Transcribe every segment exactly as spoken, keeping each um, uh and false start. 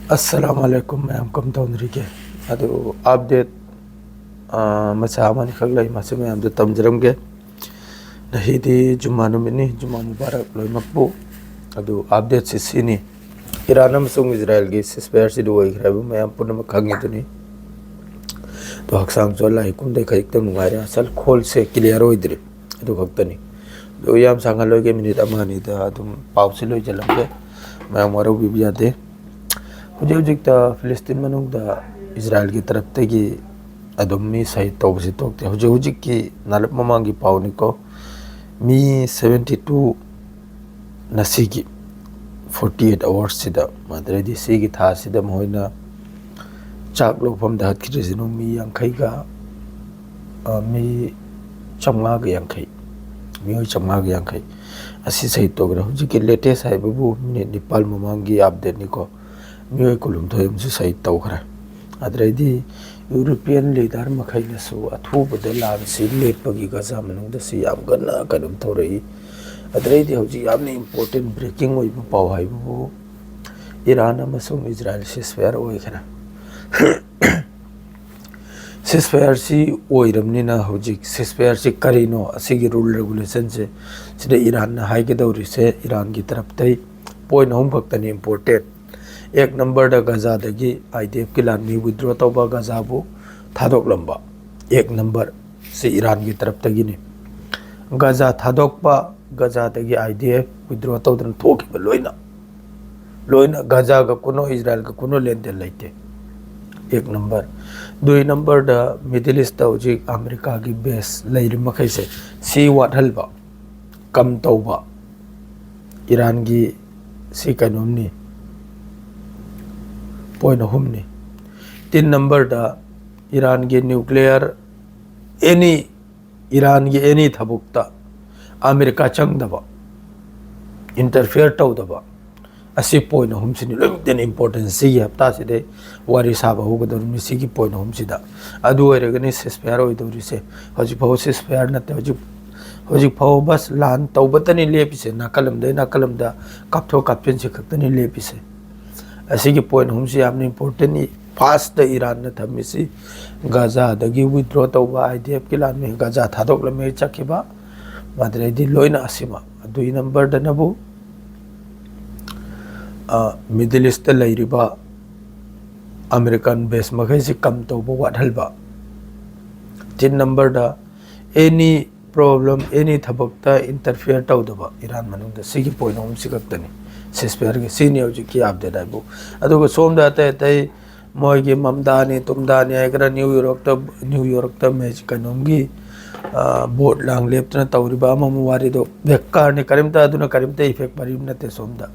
ꯑꯁꯂꯥꯃꯨ ꯑꯂꯥꯏꯀꯨꯝ ꯃꯌꯥꯝ, ꯀꯝ ꯇꯧꯅꯔꯤꯒꯦ? ꯑꯗꯨ ꯑꯞꯗꯦꯠ, ꯑ, ꯃꯆꯥ ꯑꯃꯅꯤꯈꯛ ꯂꯩ, ꯃꯁꯤ ꯃꯌꯥꯝꯗ ꯇꯝꯖꯔꯝꯒꯦ꯫ ꯉꯁꯤꯗꯤ ꯖꯨꯝꯃꯥ ꯅꯨꯃꯤꯠꯅꯤ, ꯖꯨꯝꯃꯥ ꯃꯨꯕꯥꯔꯛ ꯂꯣꯏꯅꯃꯛꯄꯨ꯫ ꯑꯗꯨ ꯑꯞꯗꯦꯠꯁꯤ ꯁꯤꯅꯤ: ꯏꯔꯥꯟ ꯑꯃꯁꯨꯡ ꯏꯖꯔꯥꯏꯜꯒꯤ ꯁꯤꯁꯐꯥꯌꯔꯁꯤ ꯂꯣꯏꯈ꯭ꯔꯦ ꯍꯥꯏꯕ ꯃꯌꯥꯝ ꯄꯨꯝꯅꯃꯛ ꯈꯪꯉꯤꯗꯨꯅꯤ꯫ ꯑꯗꯣ ꯍꯛꯆꯥꯡꯁꯨ ꯑꯜꯂꯥꯍꯒꯤ ꯀꯨꯝꯗꯩ ꯈꯖꯤꯛꯇꯪ ꯅꯨꯡꯉꯥꯏꯔꯦ, ꯑꯁꯜ ꯈꯣꯜꯁꯦ ꯀ꯭ꯂꯤꯌꯥꯔ ꯑꯣꯏꯗ꯭ꯔꯤ꯫ ꯑꯗꯨ ꯈꯛꯇꯅꯤ꯫ ꯑꯗꯨ ꯌꯥꯝ ꯁꯥꯡꯍꯜꯂꯣꯏꯒꯦ, ꯃꯤꯅꯤꯠ ꯑꯃ ꯑꯅꯤꯗ ꯑꯗꯨꯝ ꯄꯥꯎꯁꯤ ꯂꯣꯏꯁꯤꯜꯂꯝꯒꯦ꯫ ꯃꯌꯥꯝ ꯋꯥꯔꯧꯕꯤꯕ ꯌꯥꯗꯦ꯫ ꯍꯧꯖꯤꯛ ꯍꯧꯖꯤꯛꯇ ꯐꯤꯂꯤꯁꯇꯤꯟ ꯃꯅꯨꯡꯗ ꯏꯖꯔꯥꯏꯜꯒꯤ ꯇꯔꯞꯇꯒꯤ ꯑꯗꯨꯝ ꯃꯤ ꯁꯍꯤꯗ ꯇꯧꯕꯁꯤ ꯇꯣꯛꯇꯦ꯫ ꯍꯧꯖꯤꯛ ꯍꯧꯖꯤꯛꯀꯤ ꯅꯥꯂꯞ ꯃꯃꯥꯡꯒꯤ ꯄꯥꯎꯅꯤꯀꯣ, ꯃꯤ ꯁꯚꯦꯟꯇꯤ ꯇꯨ ꯉꯁꯤꯒꯤ ꯐꯣꯔꯇꯤ ꯑꯩꯠ ꯑꯋꯥꯔꯁꯁꯤꯗ, ꯑꯗꯩꯗꯤ ꯁꯤꯒꯤ ꯊꯥꯁꯤꯗ ꯃꯈꯣꯏꯅ ꯆꯥꯛ ꯂꯧꯐꯝꯗ ꯍꯥꯠꯈꯤꯗ꯭ꯔꯤꯁꯤꯅ ꯃꯤ ꯌꯥꯡꯈꯩꯒ, ꯑ, ꯃꯤ ꯆꯥꯝꯃꯉꯥꯒ ꯌꯥꯡꯈꯩ, ꯃꯤꯑꯣꯏ ꯆꯥꯝꯃꯉꯥꯒ ꯌꯥꯡꯈꯩ ꯑꯁꯤ ꯁꯍꯤꯗ ꯇꯧꯈ꯭ꯔꯦ꯫ ꯍꯧꯖꯤꯛꯀꯤ ꯂꯦꯇꯦꯁ ꯍꯥꯏꯕꯕꯨ ꯃꯤꯅꯤꯠ ꯅꯤꯄꯥꯜ ꯃꯃꯥꯡꯒꯤ ꯑꯞꯗꯦꯠꯅꯤꯀꯣ꯫ ꯃꯤꯑꯣꯏ ꯀꯨꯟꯍꯨꯝꯗꯣꯏ ꯑꯃꯁꯨ ꯁꯍꯤꯗ ꯇꯧꯈ꯭ꯔꯦ꯫ ꯑꯗꯨꯗꯩꯗꯤ ꯌꯨꯔꯣꯄꯤꯌꯟ ꯂꯤꯗꯔ ꯃꯈꯩꯅꯁꯨ ꯑꯊꯨꯕꯗ ꯂꯥꯟꯁꯤ ꯂꯦꯞꯄꯒꯤ ꯒꯖꯥ ꯃꯅꯨꯡꯗ ꯁꯤ ꯌꯥꯝ ꯀꯟꯅ ꯀꯩꯅꯣꯝ ꯇꯧꯔꯛꯏ꯫ ꯑꯗꯨꯗꯩꯗꯤ ꯍꯧꯖꯤꯛ ꯌꯥꯝꯅ ꯏꯝꯄꯣꯔꯇꯦꯟ ꯕ꯭ꯔꯦꯀꯤꯡ ꯑꯣꯏꯕ ꯄꯥꯎ ꯍꯥꯏꯕꯕꯨ ꯏꯔꯥꯟ ꯑꯃꯁꯨꯡ ꯏꯖꯔꯥꯏꯜ ꯁꯤꯁꯐꯥꯌꯔ ꯑꯣꯏꯈ꯭ꯔꯦ꯫ ꯁꯤꯁꯐꯥꯌꯔꯁꯤ ꯑꯣꯏꯔꯕꯅꯤꯅ ꯍꯧꯖꯤꯛ ꯁꯤꯁꯐꯥꯌꯔꯁꯤ ꯀꯔꯤꯅꯣ, ꯑꯁꯤꯒꯤ ꯔꯨꯜ ꯔꯦꯒꯨꯂꯦꯁꯟꯁꯦ, ꯁꯤꯗ ꯏꯔꯥꯟꯅ ꯍꯥꯏꯒꯗꯧꯔꯤꯁꯦ, ꯏꯔꯥꯟꯒꯤ ꯇꯔꯞꯇꯩ ꯄꯣꯏꯟ ꯑꯍꯨꯝ ꯈꯛꯇꯅꯤ ꯏꯝꯄꯣꯔꯇꯦꯟ꯫ ꯑꯦꯛ ꯅꯝꯕꯔꯗ ꯒꯖꯥꯗꯒꯤ ꯑꯥꯏ ꯗꯤ ꯑꯦꯐꯀꯤ ꯂꯥꯟꯃꯤ ꯋꯤꯗ꯭ꯔꯣ ꯇꯧꯕ, ꯒꯖꯥꯕꯨ ꯊꯥꯗꯣꯛꯂꯝꯕ꯫ ꯑꯦꯛ ꯅꯝꯕꯔ ꯁꯤ ꯏꯔꯥꯟꯒꯤ ꯇꯔꯞꯇꯒꯤꯅꯤ꯫ ꯒꯖꯥ ꯊꯥꯗꯣꯛꯄ, ꯒꯖꯥꯗꯒꯤ ꯑꯥꯏ ꯗꯤ ꯑꯦꯐ ꯋꯤꯗ꯭ꯔꯣ ꯇꯧꯗꯅ ꯊꯣꯛꯈꯤꯕ ꯂꯣꯏꯅ, ꯂꯣꯏꯅ ꯒꯖꯥꯒ ꯀꯨꯅꯣ, ꯏꯖꯔꯥꯏꯜꯒ ꯀꯨꯅꯣ ꯂꯦꯟꯗꯦꯟ ꯂꯩꯇꯦ꯫ ꯑꯦꯛ ꯅꯝꯕꯔ꯫ ꯗꯨꯏ ꯅꯝꯕꯔꯗ ꯃꯤꯗꯜ ꯏꯁꯇ ꯍꯧꯖꯤꯛ ꯑꯃꯦꯔꯤꯀꯥꯒꯤ ꯕꯦꯁ ꯂꯩꯔꯤ ꯃꯈꯩꯁꯦ ꯁꯤ ꯋꯥꯠꯍꯟꯕ, ꯀꯝ ꯇꯧꯕ꯫ ꯏꯔꯥꯟꯒꯤ ꯁꯤ ꯀꯩꯅꯣꯝꯅꯤ, ꯄꯣꯏꯟ ꯑꯍꯨꯝꯅꯤ꯫ ꯇꯤꯟ ꯅꯝꯕꯔꯗ ꯏꯔꯥꯟꯒꯤ ꯅ꯭ꯌꯨꯀ꯭ꯂꯤꯌꯔ ꯑꯦꯅꯤ, ꯏꯔꯥꯟꯒꯤ ꯑꯦꯅꯤ ꯊꯕꯛꯇ ꯑꯃꯦꯔꯤꯀꯥ ꯆꯪꯗꯕ, ꯏꯟꯇꯔꯐꯤꯌꯔ ꯇꯧꯗꯕ, ꯑꯁꯤ ꯄꯣꯏꯟ ꯑꯍꯨꯝꯁꯤꯅꯤ ꯂꯣꯏꯅꯃꯛꯇ ꯏꯝꯄꯣꯔꯇꯦꯟꯁ꯫ ꯁꯤꯒꯤ ꯍꯞꯇꯥꯁꯤꯗꯩ ꯋꯥꯔꯤ ꯁꯥꯕ ꯍꯧꯒꯗꯧꯔꯤꯕꯅꯤ ꯁꯤꯒꯤ ꯄꯣꯏꯟ ꯑꯍꯨꯝꯁꯤꯗ꯫ ꯑꯗꯨ ꯑꯣꯏꯔꯒꯅꯤ ꯁꯤꯁꯐꯥꯌꯔ ꯑꯣꯏꯗꯧꯔꯤꯁꯦ꯫ ꯍꯧꯖꯤꯛ ꯐꯥꯎꯕ ꯁꯤꯁꯐꯥꯌꯔ ꯅꯠꯇꯦ꯫ ꯍꯧꯖꯤꯛ, ꯍꯧꯖꯤꯛ ꯐꯥꯎꯕ ꯕꯁ ꯂꯥꯟ ꯇꯧꯕꯇꯅꯤ ꯂꯦꯞꯄꯤꯁꯦ꯫ ꯅꯥꯀꯜ ꯑꯃꯗꯩ ꯅꯥꯀꯜ ꯑꯃꯗ ꯀꯥꯞꯊꯣꯛ ꯀꯥꯞꯁꯤꯟꯁꯦ ꯈꯛꯇꯅꯤ ꯂꯦꯞꯄꯤꯁꯦ꯫ ꯑꯁꯤꯒꯤ ꯄꯣꯏꯟ ꯑꯍꯨꯝꯁꯤ ꯌꯥꯝꯅ ꯏꯝꯄꯣꯔꯇꯦꯟꯅꯤ꯫ ꯐꯥꯔꯁꯇ ꯏꯔꯥꯟꯅ ꯊꯝꯃꯤꯁꯤ ꯒꯥꯖꯥꯗꯒꯤ ꯋꯤꯗ꯭ꯔꯣ ꯇꯧꯕ, ꯑꯥꯏ ꯗꯤ ꯑꯦꯐꯀꯤ ꯂꯥꯟꯃꯤ ꯒꯥꯖꯥ ꯊꯥꯗꯣꯛꯂꯝꯃꯦ ꯆꯠꯈꯤꯕ, ꯃꯗꯨꯗꯩꯗꯤ ꯂꯣꯏꯅ ꯑꯁꯤꯃ꯫ ꯑꯗꯨꯒꯤ ꯅꯝꯕꯔꯗꯅꯕꯨ ꯃꯤꯗꯜ ꯏꯁꯇ ꯂꯩꯔꯤꯕ ꯑꯃꯦꯔꯤꯀꯥꯟ ꯕꯦꯁ ꯃꯈꯩꯁꯤ ꯀꯝ ꯇꯧꯕ ꯋꯥꯠꯍꯟꯕ꯫ ꯇꯤꯟ ꯅꯝꯕꯔꯗ ꯑꯦꯅꯤ ꯄ꯭ꯔꯣꯕ꯭ꯂꯦꯝ, ꯑꯦꯅꯤ ꯊꯕꯛꯇ ꯏꯟꯇꯔꯐꯤꯌꯔ ꯇꯧꯗꯕ ꯏꯔꯥꯟ ꯃꯅꯨꯡꯗ꯫ ꯁꯤꯒꯤ ꯄꯣꯏꯟ ꯑꯍꯨꯝꯁꯤ ꯈꯛꯇꯅꯤ ꯁꯤꯁꯐꯤꯌꯔꯒꯤ꯫ ꯁꯤꯅꯤ ꯍꯧꯖꯤꯛꯀꯤ ꯑꯞꯗꯦꯠ ꯍꯥꯏꯕꯨ꯫ ꯑꯗꯨꯒ ꯁꯣꯝꯗ ꯑꯇꯩ ꯑꯇꯩ ꯃꯣꯏꯒꯤ ꯃꯝꯗꯥꯅꯤ ꯇꯨꯝꯗꯥꯅꯤ ꯍꯥꯏꯒꯦꯔꯥ, ꯅ꯭ꯌꯨ ꯌꯣꯔꯛꯇ, ꯅ꯭ꯌꯨ ꯌꯣꯔꯛꯇ ꯃꯦꯖ-, ꯀꯩꯅꯣꯝꯒꯤ, ꯑ, ꯕꯣꯠ ꯂꯥꯡ ꯂꯦꯞꯇꯅ ꯇꯧꯔꯤꯕ ꯑꯃ ꯑꯃ ꯋꯥꯔꯤꯗꯣ ꯕꯦꯀꯥꯔꯅꯤ, ꯀꯔꯤꯝꯇ, ꯑꯗꯨꯅ ꯀꯔꯤꯝꯇ ꯏꯐꯦꯛ ꯃꯔꯤꯝ ꯅꯠꯇꯦ ꯁꯣꯝꯗ꯫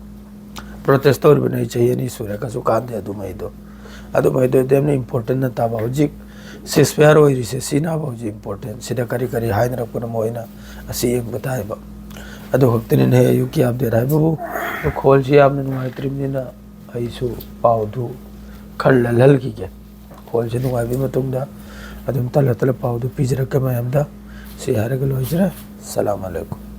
ꯄ꯭ꯔꯣꯇꯦꯁ ꯇꯧꯔꯤꯕꯅꯤ ꯑꯩ ꯆꯍꯤ ꯑꯅꯤ ꯁꯨꯔꯦ, ꯀꯩꯁꯨ ꯀꯥꯟꯗꯦ ꯑꯗꯨꯃꯩꯗꯣ꯫ ꯑꯗꯨꯃꯩꯗꯣ ꯌꯥꯝꯅ ꯏꯝꯄꯣꯔꯇꯦꯟ ꯅꯠꯇꯕ꯫ ꯍꯧꯖꯤꯛ ꯁꯤꯁꯐꯤꯌꯔ ꯑꯣꯏꯔꯤꯁꯦ ꯁꯤꯅꯕ ꯍꯧꯖꯤꯛ ꯏꯝꯄꯣꯔꯇꯦꯟ꯫ ꯁꯤꯗ ꯀꯔꯤ ꯀꯔꯤ ꯍꯥꯏꯅꯔꯛꯄꯅꯣ ꯃꯣꯏꯅ ꯑꯁꯤ ꯌꯦꯡꯕ ꯇꯥꯏꯕ꯫ ꯑꯗꯨ ꯈꯛꯇꯅꯤꯅꯦ ꯑꯌꯨꯛꯀꯤ ꯑꯞꯗꯦꯠ ꯍꯥꯏꯕꯕꯨ꯫ ꯈꯣꯜꯁꯤ ꯌꯥꯝꯅ ꯅꯨꯡꯉꯥꯏꯇ꯭ꯔꯤꯕꯅꯤꯅ ꯑꯩꯁꯨ ꯄꯥꯎꯗꯨ ꯈꯔ ꯂꯜꯍꯜꯈꯤꯒꯦ꯫ ꯈꯣꯜꯁꯤ ꯅꯨꯡꯉꯥꯏꯕꯒꯤ ꯃꯇꯨꯡꯗ ꯑꯗꯨꯝ ꯇꯜꯂ ꯇꯜꯂ ꯄꯥꯎꯗꯨ ꯄꯤꯖꯔꯛꯀꯦ ꯃꯌꯥꯝꯗ꯫ ꯁꯤ ꯍꯥꯏꯔꯒ ꯂꯣꯏꯖꯔꯦ꯫ ꯁꯂꯥꯝ ꯑꯂꯩꯀꯨꯝ꯫